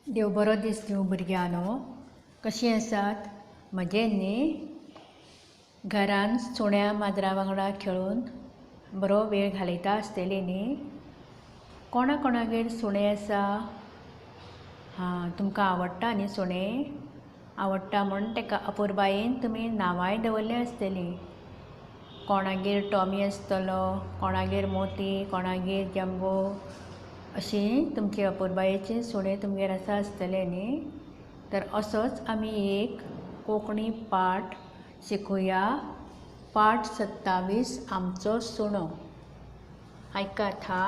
देव बरो दीस दिवं भुरग्यांनो. कशीं आसात? मजेन न्ही? घरान सुण्या माजरा वांगडा खेळून बरो वेळ घालयता आसतली न्ही? कोणा कोणागेर सुणें आसा? हां, तुमकां आवडटा न्ही सुणें? आवडटा म्हूण ताका अपुरबायेन तुमी नांवांय दवरलीं आसतलीं. कोणागेर टॉमी आसतलो, कोणागेर मोती, कोणागेर जम्बो, अशीं तुमची अपुरबायेचीं सुणें तुमगेर आसा आसतलें न्ही? तर असोच आमी एक कोंकणी पाठ शिकुया. पाठ 27, आमचो सुणो. आयकात हा.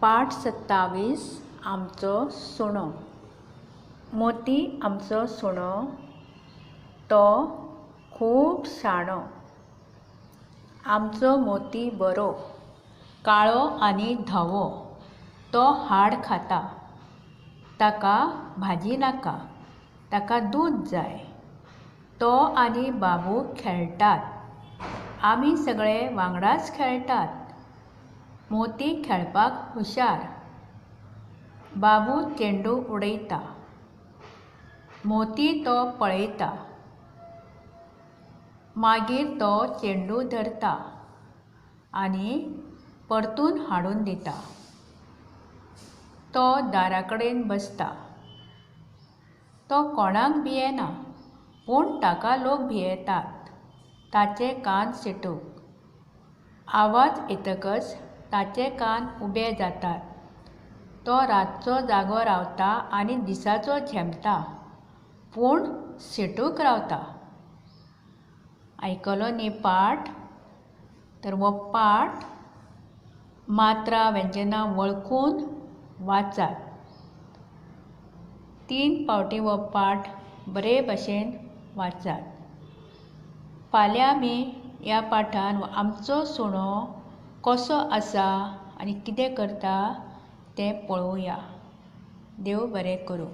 पाठ 27, आमचो सुणो. मोती आमचो सुणो, तो खूब शाणो. आमचो मोती बरो, काळो आनी धवो. तो हाड खाता, ताका भाजी नाका, ताका दूद जाय. तो आनी बाबू खेळटात. आमी सगळे वांगडाच खेळटात. मोती खेळपाक हुशार. बाबू चेंडू उडयता, मोती तो पळयता. मागीर तो चेंडू धरता आनी परतून हाडून दिता. तो दारा कडेन बसता. तो कोणाक भियेना, पूण ताका लोक भियेतात. ताचे कान शिटूक. आवाज येतकच ताचे कान उबे जातात. तो रातचो जागो रावता आनी दिसाचो झेमता, पूण शिटूक रावता. आयकलो न्ही पाठ? तर हो पाठ मात्रा व्यंजनां वळखून वाचात. 3 फावटी हो पाठ बरे भशेन वाचात. फाल्यां आमी ह्या पाठान आमचो सुणो कसो आसा आनी कितें करता तें पळोवया. देव बरें करूं.